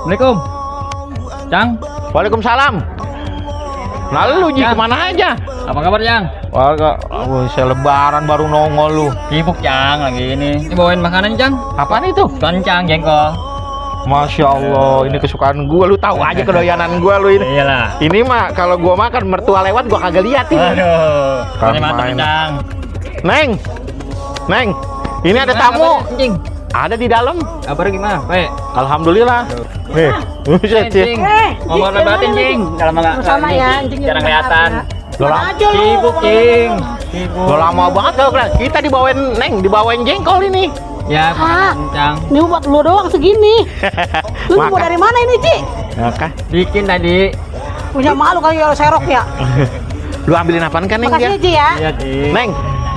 Assalamualaikum. Cang. Waalaikumsalam. Lalu Ji kemana aja? Apa kabar, Cang? Warga, saya lebaran baru nongol lu. Sibuk, Cang, lagi ini. Ini bawain makanan, Cang. Apaan itu? Kencang, jengkol. Masya Allah, ini kesukaan gua. Lu tahu aja kedoyanan gua lu ini. Iyalah. Ini mah kalau gua makan mertua lewat gua kagak lihat ini. Aduh. Ini mantap, main. Cang. Neng, Neng, ini ada tamu. Cing. Ada di dalam. Kabar gimana, Pak? Alhamdulillah. Buset sih. Ngomong lebatin, Cing. Dalam enggak? Sama ya, anjing. Jarang kelihatan. Sibuk, Cing. Sibuk. Udah lama banget kalau kita dibawain Neng, dibawain jengkol ini. Ya, Cang. Ini buat lu doang segini. Lu mau dari mana ini, Ci? Maka Bikin tadi. Punya malu kali kalau serok ya. lu ambilin apaan kan Neng Makasih ya, dia? Ci ya. Iya, Cing. Neng,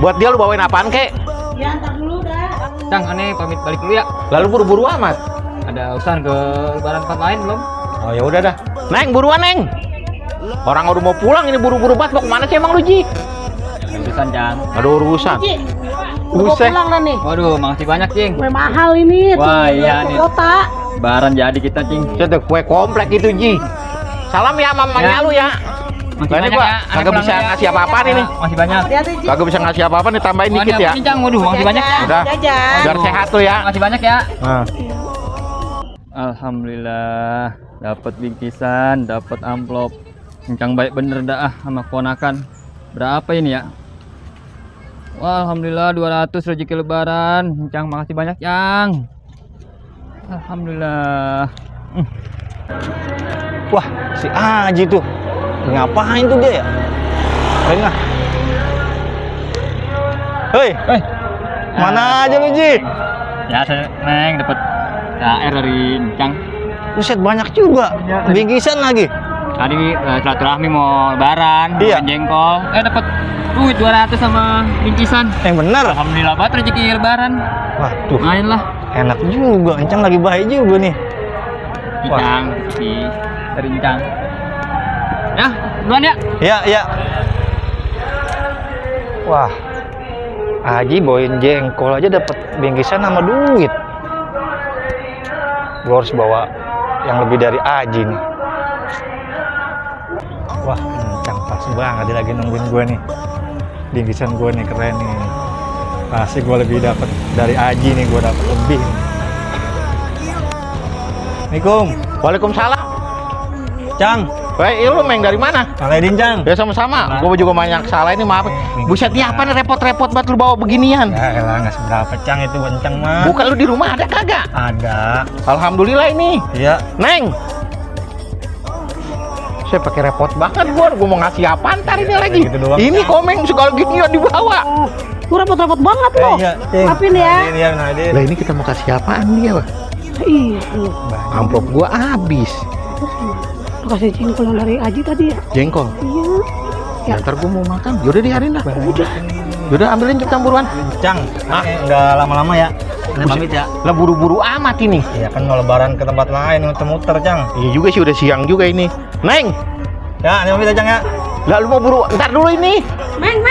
buat dia lu bawain apaan kek? Ya, ntar dulu dah. Cang, aneh pamit balik dulu ya. Lalu buru-buru amat. Ada urusan ke lebaran tempat lain belum? Oh ya udah dah. Neng, buruan Neng. Orang udah mau pulang ini buru-buru banget. Mau kemana sih emang lu Ji? Ada urusan, Cang. Ada urusan. Ci. Gua Buset. pulang dah nih. Waduh, makasih banyak, Cing. Kue mahal ini. Wah, Ci. iya Ke nih. kota. Lebaran jadi kita, Cing. Ada kue komplek itu Ji. Salam ya mamanya Ya. lu ya. Masih Nah, ini banyak gua ya. kagak Pulang bisa ya. ngasih apa-apa nih. Masih banyak. Hati-hati, Ci. Kagak bisa ngasih apa-apa nih, tambahin dikit ya. Ini, Cang. Waduh, masih banyak ya. Udah. Jajan. Biar sehat tuh ya. Masih banyak ya. Nah. Alhamdulillah, dapat bingkisan, dapat amplop. Kencang baik bener dah sama keponakan. Berapa ini ya? Wah, alhamdulillah 200 rezeki lebaran. Kencang, makasih banyak, Cang. Alhamdulillah. Wah, si Aji tuh. Ngapain tuh dia ya? Tengah. Hei, mana aja lu Ji? Ya, Neng dapat THR dari Cang. Buset banyak juga. Bingkisan lagi. Tadi silaturahmi mau lebaran, Iya. makan jengkol. Dapat duit 200 sama bingkisan. Yang bener. Alhamdulillah banget rezeki lebaran. Wah, tuh Main lah. enak juga. Encang lagi baik juga nih. Wah. Cang, si dari Cang. Ya, duluan ya. Ya, ya. Wah. Aji bawain jengkol aja dapat bingkisan sama duit. Gua harus bawa yang lebih dari Aji nih. Wah, Encang pas banget dia lagi nungguin gua nih. Bingkisan gua nih keren nih. Pasti gua lebih dapat dari Aji nih, gua dapat lebih. Assalamualaikum. Waalaikumsalam. Cang. Weh, lu main dari mana? Kalahin Cang. Ya sama-sama. Gue juga banyak salah ini, maaf. Buset, dia apa nih repot-repot banget lu bawa beginian? Ya elah nggak seberapa Cang itu Cang mah. Bukan lu di rumah ada kagak? Ada. Alhamdulillah ini. Iya. Neng. Saya pakai repot banget gua mau ngasih apa ntar ini lagi. gitu doang. Ini komeng segala ginian dibawa. Lu repot-repot banget lo. Iya, Cing. Maafin ya. Iya, Nadine. Lah ini kita mau kasih apaan dia, Wah? Iya. Amplop gua habis. Lu kasih jengkol yang dari Aji tadi ya. Jengkol. Iya. Ya, ntar gua mau makan. Yaudah diarin dah. Yaudah ambilin cepet buruan. Cang, nggak lama-lama ya. Ini pamit ya. Lah buru-buru amat ini. Iya kan mau lebaran ke tempat lain muter-muter Cang. Iya juga sih udah siang juga ini. Neng. Ya, ini pamit ya Cang ya. Lah lu mau buru ntar dulu ini. Meng.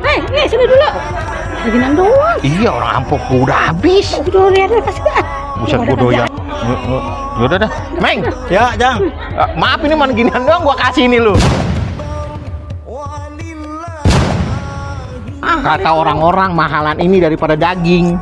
Nih, sini dulu. Seginan doang. Iya orang amplop gua udah habis. Udah lihat kasih dah. Buset gua doyan. Yaudah dah. Meng. Ya, Cang. Maaf ini mana ginian doang gua kasih ini lu. Kata orang-orang mahalan ini daripada daging.